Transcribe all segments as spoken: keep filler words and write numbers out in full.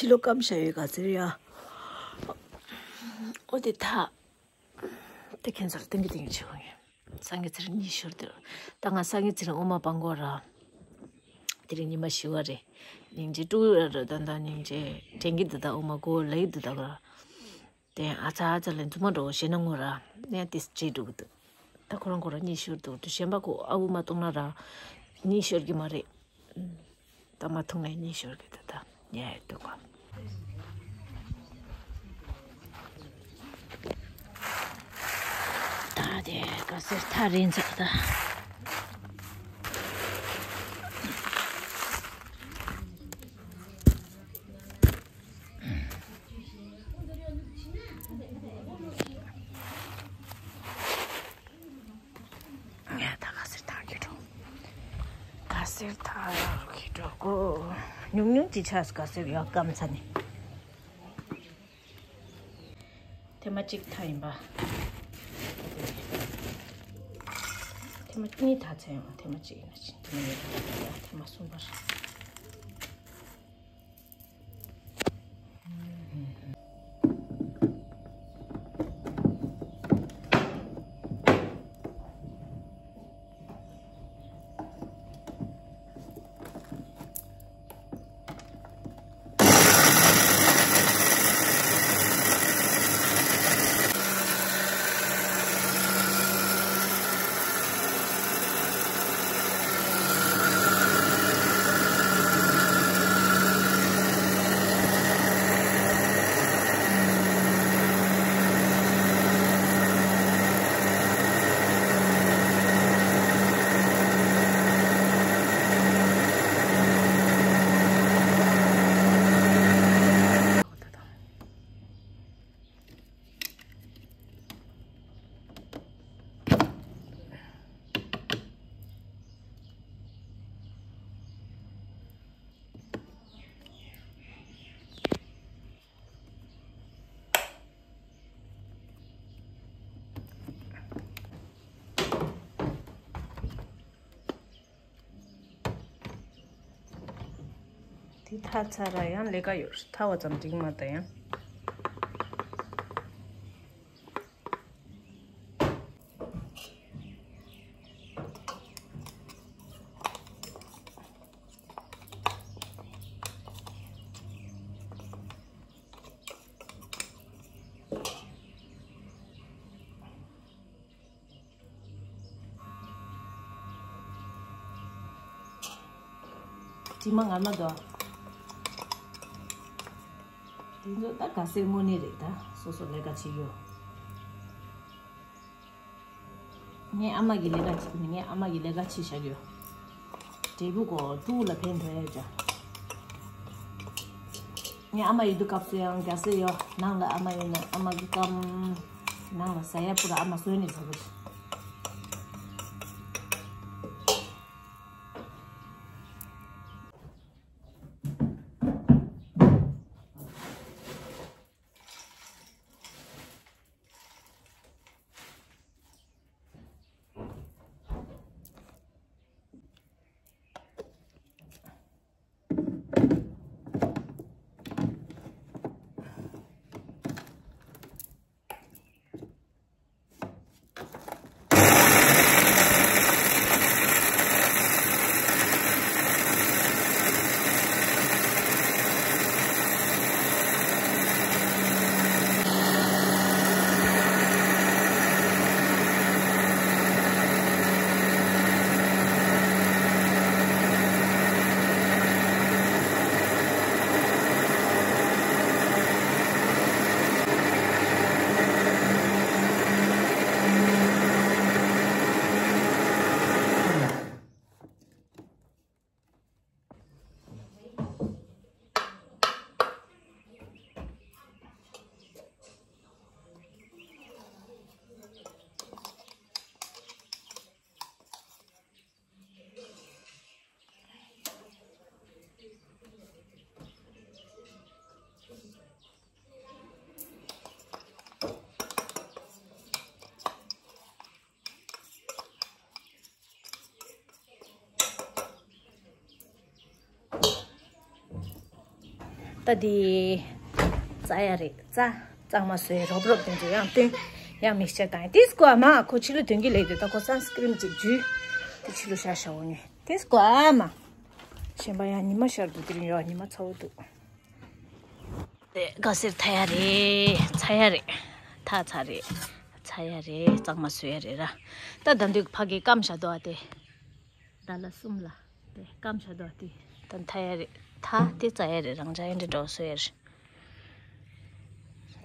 ལོ་སྐམ་ཤ་ཡོད་ག་ཟེར་ཡ། ཨོ་དེ་ཐ། དེ་ཁྱེད་ཚོར་ཏིང་གི་ཏིང་གི་ཆེ་བ་ཡིན། སང་གི་ཚེ་རིང་གཉིད་ཤོར་དུས། ད་ང་སང་གི་ཚེ་རིང་ཨོ་མ་སྤང་གོ་ར། དེ་རིང་ཉི་མ་བཞི་བ་རེད། སྙིང་རྗེ་སྤྲུག་ར་ར་ད་ད་སྙིང་རྗེ་དྲན་གི་འདུག་ད་ཨོ་མ་གོ་ལ་ཡི་འདུག་ད་ག་ར། དེ་ཨ་ཚ་ཨ་ཚ་ལན་རྫུན་མ་འགྲོ་ཞེ་ན་ངོ་ར། ནས་དེ་བྱེད་འགྲོ་གི་འདུག་ད་ཁོ་རང་ཁོ་རང་གཉིད་ཤོར་འདུག་དུ་གཞན་པ་ཁོ་ཨ་འོ་མ་བཏུང་ན་ར། གཉིད་ཤོར་གི་མ་རེད། ད་མ་འཐུང་ནས་གཉིད་ཤོར་གི་ད་ད་ཉལ་འདུག་ག་ད་དེ་ག་ཟེར་ཐག་རིང་ཚག་ད། ད་ག་ཟེར་ཐག་གི་འགྲོ། ག་ཟེར་ཐག་གི་འགྲོ་གོ། ཉུང་ཉུང་ཅི་ཆགས་ག་ཟེར་ཡོད་སྐམ་ཚ་ནི། ཐེངས་མ་གཅིག་ཐག་ཡིན་པ། ཐེངས་མ་གཉིས་ཐག་ཚ་ཡོང་། ཐེངས་མ་གཅིག་ཡིན་ན་ཕྱིན། ཐེངས་མ་གཉིས་ཐག་ཚ་ཡོང་། ཐེངས་མ་གསུམ་པར། དེ་ཐག་ཚ་ར་ཡང་ལས་ཀ་ཡོད། ཐག་པ་ཙམ་འགྲིག་མ་ད་ཡང་། དྲི་མ་ངར་མ་འདུག་དེ་ཚོ་ད་ག་ཟེར་དངོས་གནས་རེད། ད་སོ་སོ་ལས་ཀ་བྱེད་ཡོད། ངའི་ཨ་མ་གི་ལས་ཀ་བྱེད། ངའི་ཨ་མ་གི་ལས་ཀ་བྱེད་བཞག་ཡོད། འབྲས་བུ་གོ་ཀྲུའུ་ལ་ཕན་ཐོགས་ཡ་ཅག་ངའི་ཨ་མ་ཡོད་དུས་སྐབས་སུ་ཡང་རྒྱ་སེ་ཡོད། ནང་ལ་ཨ་མ་ཡོད་ན་ཨ་མ་གི་སྐམ། ནང་ལ་ཟ་ཡ་པུ་ར་ཨ་མ་བཟོས་ནས་ཟ་གི་རེད། ད་འདི་རྩ་ཡ་རེད། རྩ་གཙང་མ་བཟོས། རོབ་རོབ་དེ་ཚོ་ཡང་བཏོན། ཡང་མིག་སི་ཅར་བཏང་། དེ་སྐོར་མ་ཁོ་ཕྱི་ལོ་དོན་གྱི་ལས་དེ། ད་ཁོ་སན་སི་ཀི་རིན་ཅིག་འཇུས། དེ་ཕྱི་ལོ་ཤ་ཤ་འོ་ནི་དེ་སྐོར་མ། གཞན་པ་ཡང་ཉི་མ་ཤར་འདུག་དེ་རིང་ཡོད། ཉི་མ་ཚ་བོ་འདུག་དེ་དགའ་སེར་ཐ་ཡ་རེད། ཚ་ཡ་རེད། ཐ་ཚ་རེད། ཚ་ཡ་རེད། གཙང་མ་བཟོས་ཡ་རེད་ར། ད་ད་འདུག་ཕ་གི་སྐམ་བཞག་འདུག་ཨ། དེ་ཟླ་ལ་གསུམ་ལ་དེ་སྐམ་བཞག་འདུག་དེ་ད་ཐ་ཡ་རེད། ཐ་དེ་རྩ་ཡ་རེད། རང་ཅག་ཨེ་འདྲ་འགྲོ་བཟོས་ཡ་རེད།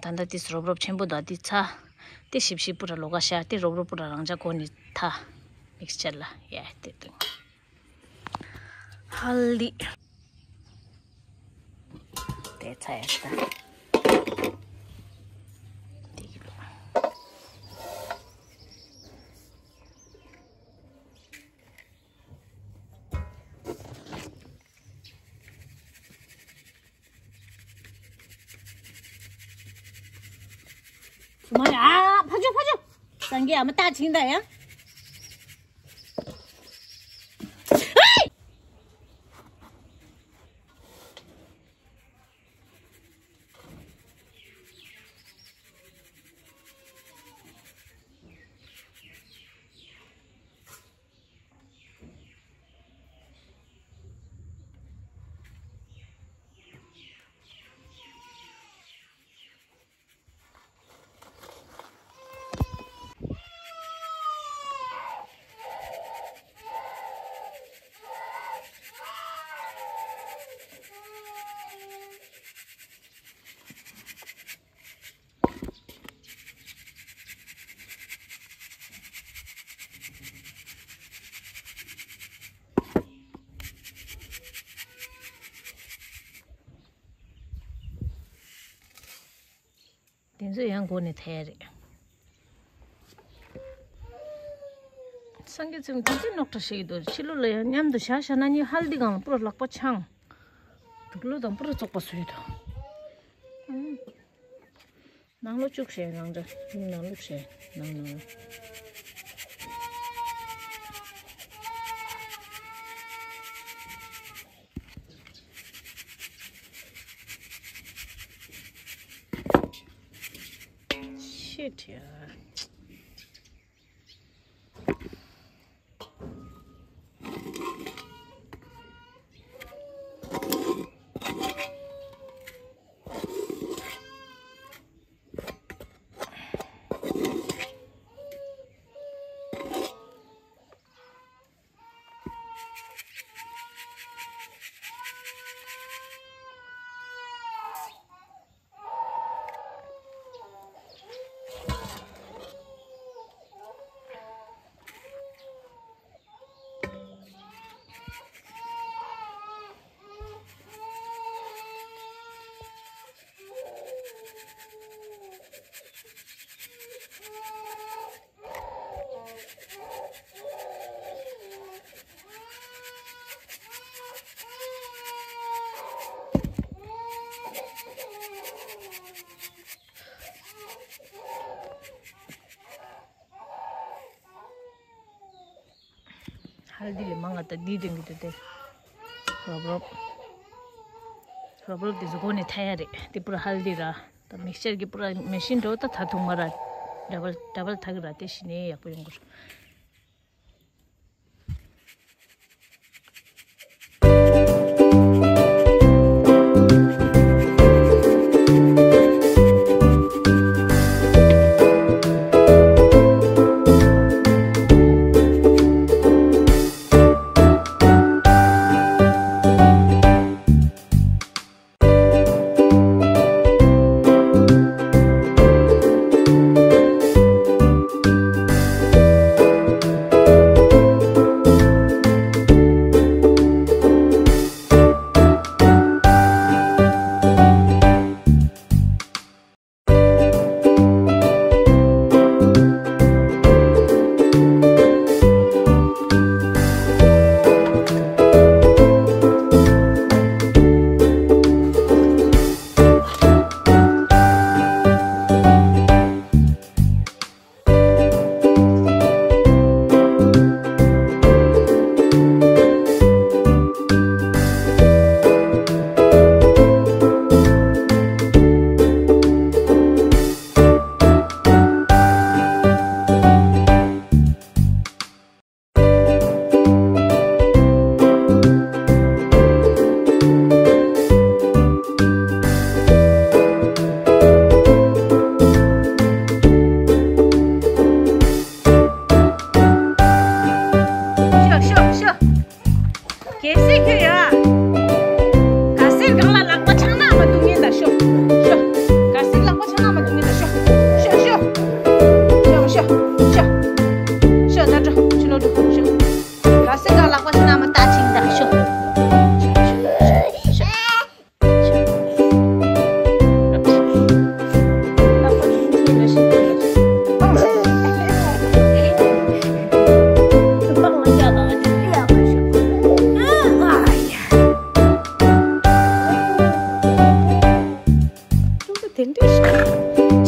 ད་ད་དེ་རོབ་རོབ་ཆེན་པོ་འདུག་དེ་ཚ། དེ་ཞིབ་ཞིབ་པུ་ར་ལོ་ག་ཤ། དེ་རོབ་རོབ་པུ་ར་རང་ཅག་གོ་ནི་ཐ། མིག་སི་ཅར་ལ་ཡ་དེ་དུ། ཧལ་དི། དེ་ཚ་ཡ་ད། དེ་གི་ལོ། མ་ཡ། ཕ་ཇོ་ཕ་ཇོ། སངས་རྒྱས་ཨ་མ་ལྟ་ཕྱིན་ད་ཡ། དེ་ཚོ་ཡང་མགོ་ནས་ཐལ་རེད། སངས་རྒྱས་ཚེ་རིང་དེ་ཚོ་རྙོག་དྲ་བཤད་ཀྱི་འདུག་ཕྱི་ལོ་ལ་ཡང་མཉམ་དུ་བཞག་བཞག་ན་ནི་ཧལ་དི་སྒང་ལ་པུ་ར་ལག་པ་འཆང་། དུག་ལོག་དང་པུ་ར་བཙོག་པ་བཟོས་འདུག་ནང་ལོགས་བཅུག་བྱས། རང་འདྲ་ནང་ལོགས་བྱས། ནང་ནང་ལོགས། ཤེད་ཡ། ཧལ་དི་ལས་མང་ང་ད་འདི་དེང་གི་དེ་དེ། རོབ་རོབ། རོབ་རོབ་དེ་ཚོ་མགོ་ནས་ཐལ་ཡ་རེད། དེ་པུ་ར་ཧལ་དི་ར། ད་མིག་སི་ཅར་གི་པུ་ར་མེ་ཤིན་འགྲོ་ད་ད་ཐུང་མ་ར། ཌ་བལ་ཌ་བལ་ཐག་གི་ར། དེ་ཤི་ནས་ཡག་པོ་ཡོང་གི་རེད།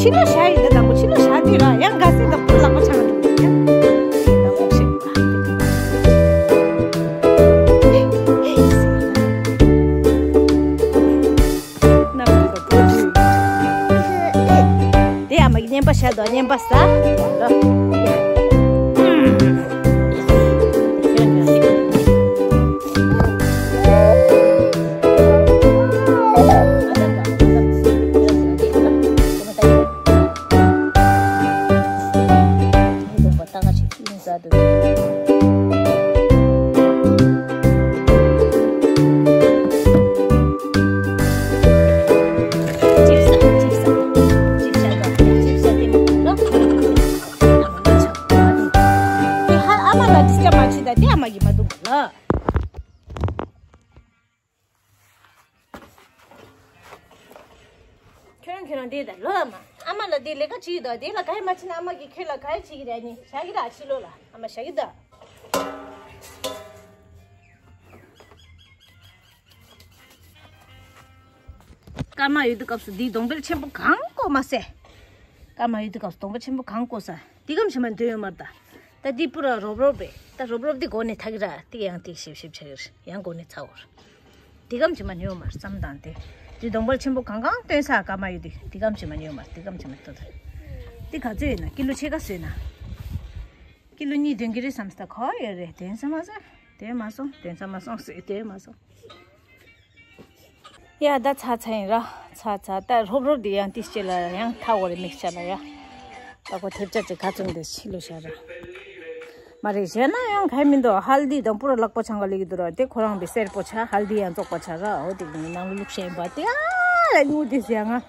ཕྱི་ལོགས་བཞག་ཡིན་ད། དང་པོ་ཕྱི་ལོགས་བཞག་དུས་ར་ཡང་དགའ་སེ་དང་པོ་ལག་པ་འཆང་འགྲོ་ཡ། དང་པོ་ཞིག་ནམ་རྒྱུན་དང་པོ་དེ་ཨ་མ་གི་བརྙན་པ་བཞག་དང་བརྙན་པ་ཟ་ལོ། ཁྱོད་རང་ཁྱོད་རང་འདི་ད་ལོ་ཨ་མ། ཁྱོད་རང་འདི་ད་ལོ་ཨ་མ། ཨ་མ་ལ་འདི་ལས་ཀ་བྱེད་ཀྱི་འདུག་དེ་ལ་ག་ཡེ་མ་བྱེད་ན་ཨ་མ་གིས་ཁྱོད་ལ་ག་ཡེ་བྱེད་ཀྱི་རེད། ནི་བཞག་གི་ར། ཕྱི་ལོགས་ལ་ཨ་མ་བཞག་གི་འདུག་སྐར་མ་ཡོད་དུས་སྐབས་སུ་འདི་གདོང་པལ་ཆེན་པོ་གང་བཀོག་མ་ཟད། སྐར་མ་ཡོད་དུས་སྐབས་སུ་གདོང་པལ་ཆེན་པོ་གང་བཀོག་ས། འདི་གམ་ཞིག་མ་འདོན་ཡོད་མ་རེད་ད། ད་འདི་པུ་ར་རོབ་རོབ་རེད། ད་རོབ་རོབ་འདི་མགོ་ནས་ཐག་གི་ར། འདི་ཡང་འདི་ཞིབ་ཞིབ་ཆགས་ཀྱི་རེད། ཡང་མགོ་ནས་ཚ་བོར། འདི་གམ་ཞིག་མ་ཉོས་མ་རེད་བསམ་དང་། དེ་འདི་གདོང་པལ་ཆེན་པོ་གང་གང་བཏོན་ས་སྐར་མ་ཡོད་དུས། འདི་གམ་ཞིག་མ་ཉོས་མ་རེད། འདི་གམ་ཞིག་མ་ཐོབ་ད། འདི་ག་ཚོད་ཡོད་ན། ཀི་ལོ་ཕྱེད་ཀ་ཟོས་ན། ཀི་ལོ་གཉིས་འདོན་གྱི་རེད་བསམ་ས། ད་ག་ཡོད་རེད། འདོན་ས་མ་སོང་། འདོན་ས་མ་སོང་། ཟོས་འདོན་མ་སོང་། ཟོས་འདོན་མ་སོང་། ཡ་ད་ཚར་ཚར་ཡིན་ར། ཚར་ཚར། ད་རོབ་རོབ་འདི་ཡང་ཏིས་ཅེ་ལ་ཡང་ཐག་འོ་རེ་མིག་ཤ་ལ་ཡ། ད་ཁོ་ཐེབས་ཆ་ཅིག་ག་ཚོད་འདི་ཕྱི་ལོགས་བཞག་ར། མ་རེད་བཞག་ན་ཡང་ག་ཡེ་མི་འདུག་ཧལ་དི་དང་པུ་ར་ལག་པ་འཆང་ག་ལེགས་ཀྱི་འདུག་ར། དེ་ཁོ་རང་བི་སེར་པོ་ཆགས། ཧལ་དི་ཡང་བཙོག་པ་ཆགས་ར། འོ་དེ་གི་ནང་ལ་བླུགས་ཤེས་ཡིན་པ། དེ་ཨ་ལ་ཉུང་དེ་ཟེར་ང་།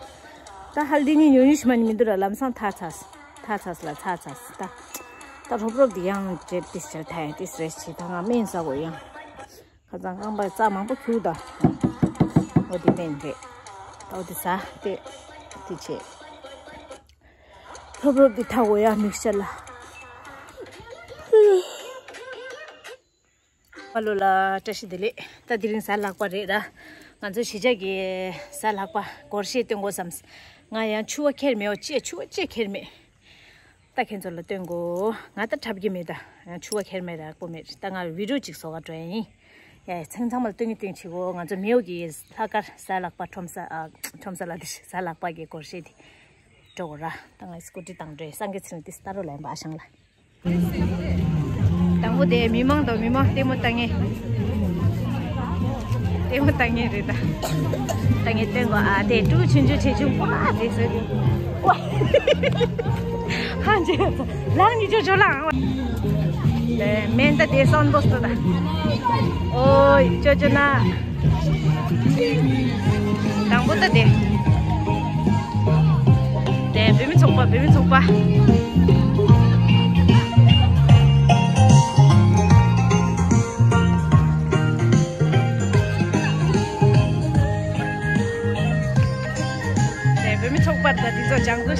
ད་ཧལ་དི་ནི་ཉོ་ཉོ་ཞིག་མ་ནི་མི་འདུག་ར། ལམ་སང་ཐར་ཚར། ཐར་ཚར་ལ་ཚར་ཚར་ད། ད་རོབ་རོབ་འདི་ཡང་བྲེད་ཏིས་ཆར་ཐ་ཡ་ཏིས་རེ་ཆི་ད་ང་སྨན་ཟ་དགོས་ཡང་། ཁ་སང་རྐང་པ་རྩ་མང་པོ་ཁྱུག་ད། འོ་དེ་སྨན་རེད། འོ་དེ་ཟ་དེ། དེ་བྱེད། རོབ་རོབ་དེ་ཐག་འོ་ཡ་མིག་ཤར་ལ། ཧ་ལོ་ལ་བཀྲ་ཤིས་བདེ་ལེགས། ད་དེ་རིང་གཟའ་ལྷག་པ་རེད་ར། ང་ཚོ་གཞིས་ཆགས་ཀྱི་གཟའ་ལྷག་པ་སྒོར་གཞས་སྟོན་དགོས་བསམས། ང་ཡང་ཕྱུ་པ་ཁྱེར་མེད། འོ་ཅེ་ཕྱུ་པ་ཅེ་ཁྱེར་མེད། ད་ཁྱེད་ཚོ་ལ་སྟོན་དགོས། ང་ད་འཁྲབ་ཀྱི་མེད་ད། ཡང་ཕྱུ་པ་ཁྱེར་མེད་ར་ཡག་པོ་མེད། ད་ང་བི་ཌི་ཡོ་ཅིག་བཟོ་ག་འགྲོ་ཡ་ཡིན། ཡ་ཡ་ཚང་ཚང་མ་ལ་སྟོན་གི་སྟོན་བྱེད་གོ། ང་ཚོ་མེའོ་གི་ལྷག་དཀར་གཟའ་ལྷག་པ་ཁྲོམ་ས། ཨ་ཁྲོམ་ས་ལ་དེ་གཟའ་ལྷག་པ་གི་སྒོར་གཞས་དེ་འགྲོ་གོ་ར། ད་ང་སྐུ་ཊི་བཏང་འགྲོ་ཡ། སངས་རྒྱས་ཚེ་རིང་དེ་སྟ་རོ་ལ་ཡིན་པ་ཨ་ཞང་ལ། དང་པོ་དེ་མི་མང་དང་མི་མང་ལྟད་མོ་ལྟ་མཁན། ལྟད་མོ་ལྟ་མཁན་རེད་ད། ལྟ་མཁན་སྟོན་གོ། ཨ་དེ་ཕྲུ་གུ་ཆུང་ཆུང་ཆེ་ཆུང་པ་དེ་ཚོ་དེ། ཧ་ཅང་ལངས་ནི་ཅོ་ཅོ་ལངས། ལེ་མེན་ད་དེ་སོན་པོ་སྟོ་ད། ཨོའི་ཅོ་ཅོ་ན། དང་པོ་ད་དེ། དེ་བུད་མེད་ཚོགས་པ། བུད་མེད་ཚོགས་པ། དེ་བུད་མེད་ཚོགས་པ་ད་དེ་ཚོ་ལྗང་གུ།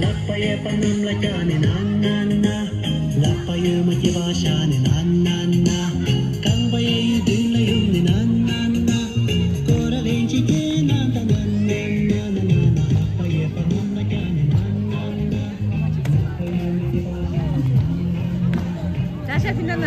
ལག་པ་གཡས་པ་གནམ་ལ་བཀྱག་ནས་ན་ན་ན། ལག་པ་གཡོན་མ་སྐེད་པ་བཞག་ནས་ན་ན་ན། རྐང་པ་གཡས་གཡོན་མདུན་ལ་གཡུག་ནས་ན་ན་ན། སྐོར་ར་རེན་ཅིག་བསྐྱལ་ན་ད་ན་ན་ན་ན་ན། ལག་པ་གཡས་པ་གནམ་ལ་བཀྱག་ནས་ན་ན་ན། ད་ཤ་ཕི་ན་ན།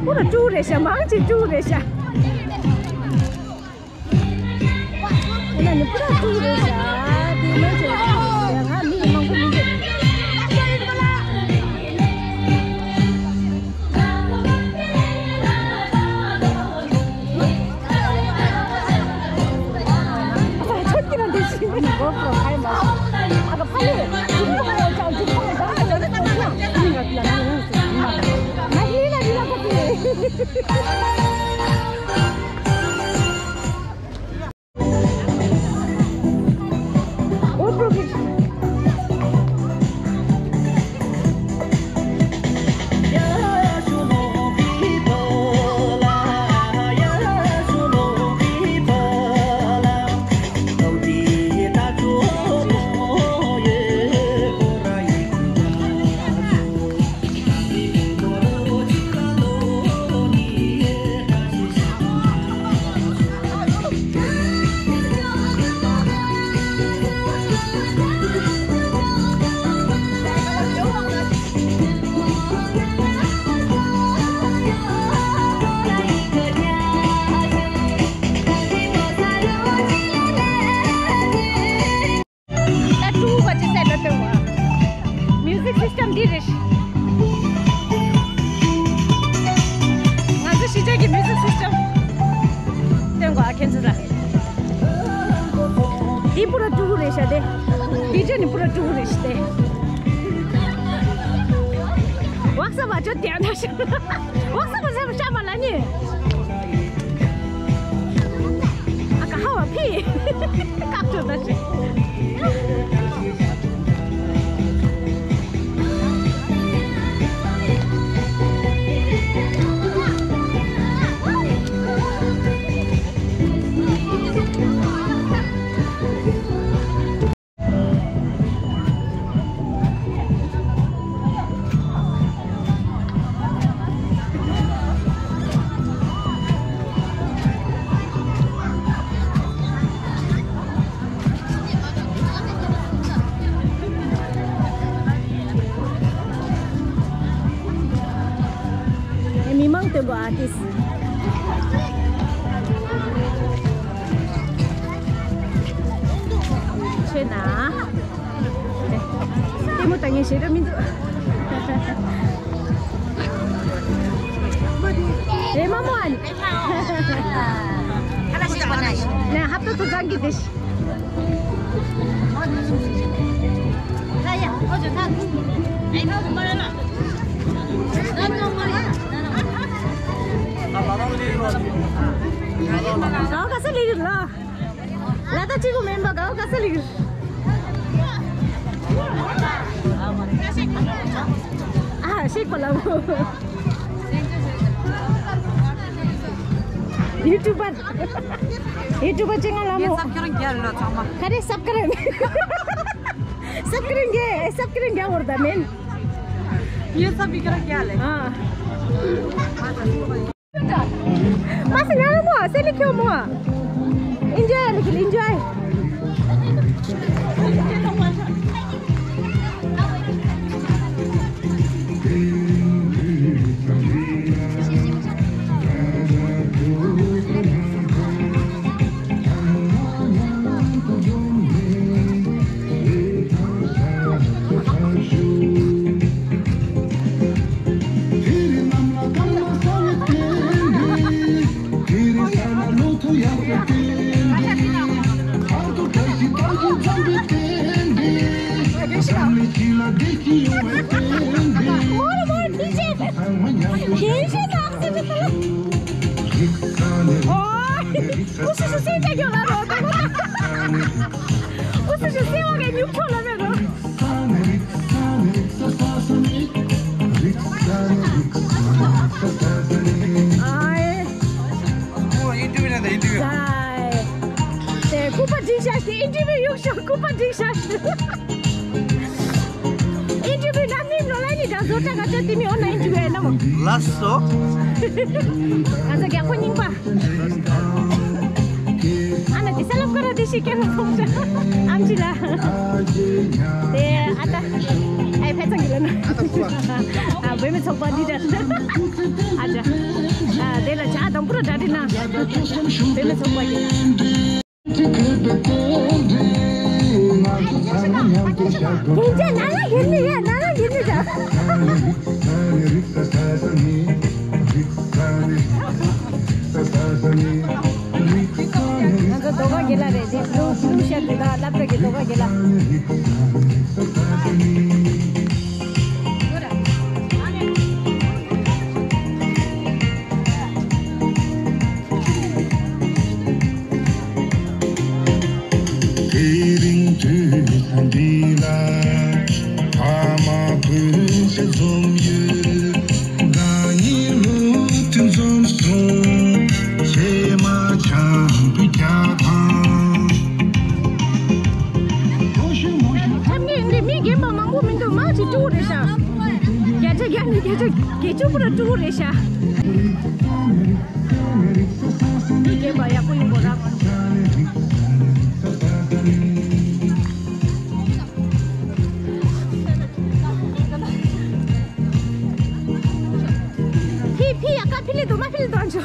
ཁོ་ལ་ཀྲུའུ་རེད་ཤག་མང་ཆེ་ཀྲུའུ་རེད་ཤག་ཁོ་ན་ནི་པུ་ར་ཀྲུའུ་རེད་ཤག་དེ་མང་ཆེ་ཀྲུའུ་རེད་ཤག་ང་མི་མང་པོ་མི་འདུག་ཆོད་ཀྱི་རང་འདུག་ཞིག་ད་ཀྲུའུ་བ་ཅི་སེ་ལ་སྟོན་བ། མིའུ་ཟིག་སིས་ཊམ་འདི་རེད། ང་ཚོ་གཞིས་ཆགས་ཀྱི་མིའུ་ཟིག་སིས་ཊམ་སྟོན་བ་ཁྱེད་ཚོ་ལ། འདི་པུ་ར་ཀྲུའུ་རེད་ཤག་སྟེ། འདི་ཅོ་ནི་པུ་ར་ཀྲུའུ་རེད་ཤག་སྟེ། ཝག་ས་བ་ཅོ་དེ་ཨ་ན་ཤ། ཝག་ས་བ་ས་བ་ཤ་བ་ལ་ནི། ཨ་ཀ་ཧ་བ་ཕི། ཀག་ཅོ་ད་ཤི། མི་མང་སྟོན་པ་ཨར་ཊིསི་ཆེ་ན། ལྟད་མོ་ལྟ་མཁན་ཞེ་དྲག་མི་འདུག་རེ་མ་མོ་ཨན། ཁ་ལ་ཤི་ཁོ་ན་ཤི། ནས་ཧབ་ཏོ་ཐུ་གང་གི་དེ་ཤི། ཨ་ཡ་ཨོ་ཇོ་ཐ། ཨེ་ཐ་མ་ལ། གའོ་ག་ས་ལི་ལ། ལ་ད་ཅི་གོ་མེན་པ་གའོ་ག་ས་ལི། ཨ་ཤེས་པ་ལ་མོ། ཡུ་ཊུབ་པར། ཡུ་ཊུབ་པར་ཅི་ང་ལ་མོ། ངས་སབ་ཁྱོད་རང་རྒྱལ་ལ་ཚང་མ། ག་རེ་སབ་ཁ་རེ། སབ་ཁ་རེ་རྒྱལ་སབ་ཁ་རེ་རྒྱལ་བོར་ད་མེན། ངས་སབ་ཁྱོད་རང་རྒྱལ་ལ། ཨ། མ་སི་ཉ་མོ་སེ་ལི་ཁྱོ་མོ། Enjoy ལི་ཁི་enjoy། ཨོ་ཨིན་ཊར་བིའུ་ན་ད་ཨིན་ཊར་བིའུ། ཨའི། དེ་སྐུ་པར་བྲིས་ཤག་ཨིན་ཊར་བིའུ་ཡོང་ཤོག་སྐུ་པར་བྲིས་ཤག་ཨིན་ཊར་བིའུ་ན་ནིམ་ལོ་ལ་ནི་ད་བཟོ་གྲྭ་ག་ཚོད་དེ་མི་འོ་ན་ཨིན་ཊར་བིའུ་ཨེ་ན་མོ། ལགས་སོ། ང་ཚོ་རྒྱལ་པོ་རྙིང་པ། ཨ་ན་དེ་ས་ལབ་ཀ་ར་དེ་ཤི་ཀེ་མ་ཕོང་ཤ་ཨམ་ཆི་ལ། དེ་ཨ་ད་ཨའི་ཕེ་ཚང་གི་ལ་ན། ཨ་བོད་མི་ཚོགས་པ་འདི་འདྲ། ཨ་ཅག་ཨ་དེ་ལ་ཇ་དང་པོ་ར་འདྲ་འདྲི་ན། བོད་མི་ཚོགས་པ་གི། དེ་འདྲ་ན་ལ་གིར་མི་ཡ་ན་ལ་གིར་མི་ད། ང་ཚོ་རྡོ་ཁ་དགེ་ལགས་རེད། འདི་ཀླུ་ཀླུ་ཤར་དེ་དག་སློབ་གྲྭ་གི་རྡོ་ཁ་དགེ་ལགས། ཀ་ནི་རྒྱ་ཆོ་རྒྱ་ཆོ་པུ་ར་ཀྲུ་རེ་ཤ། མི་རྒན་པ་ཡག་པོ་ཡོང་གོ་ར། ཕི་ཕི་ཡ་ཀ་ཕི་ལི་དོ་མ་ཕི་ལི་དོ་ཨ་ཆོ།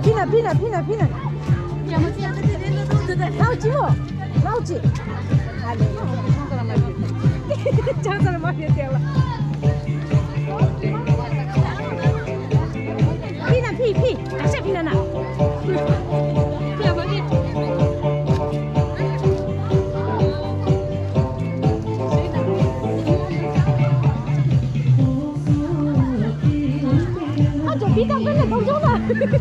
ཕི་ན་ཕི་ན་ཕི་ན་ཕི་ན། ལའོ་ཅི་མོ། ལའོ་ཅི། ཨ་ལེ། ཅང་ཙ་ལ་མ་ཕེ་ཏེ་ལ། ཕི་ན་ཕི་ཕི། ཨ་ཤ་ཕི་ན་ན། ཨ་ཅོ་བི་དང་པེ་ལ་ཐོང་ཆོང་ལ།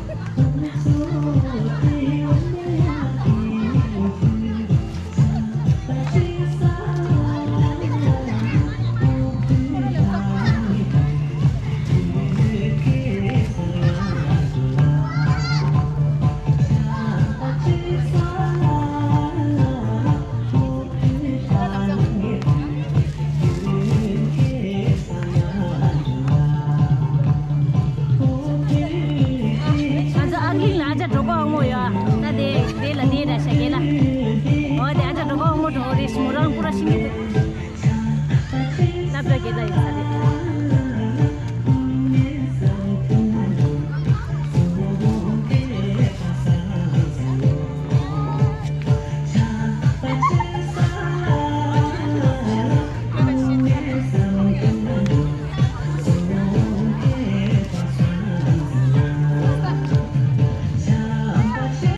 ལ་ཡིན་ས།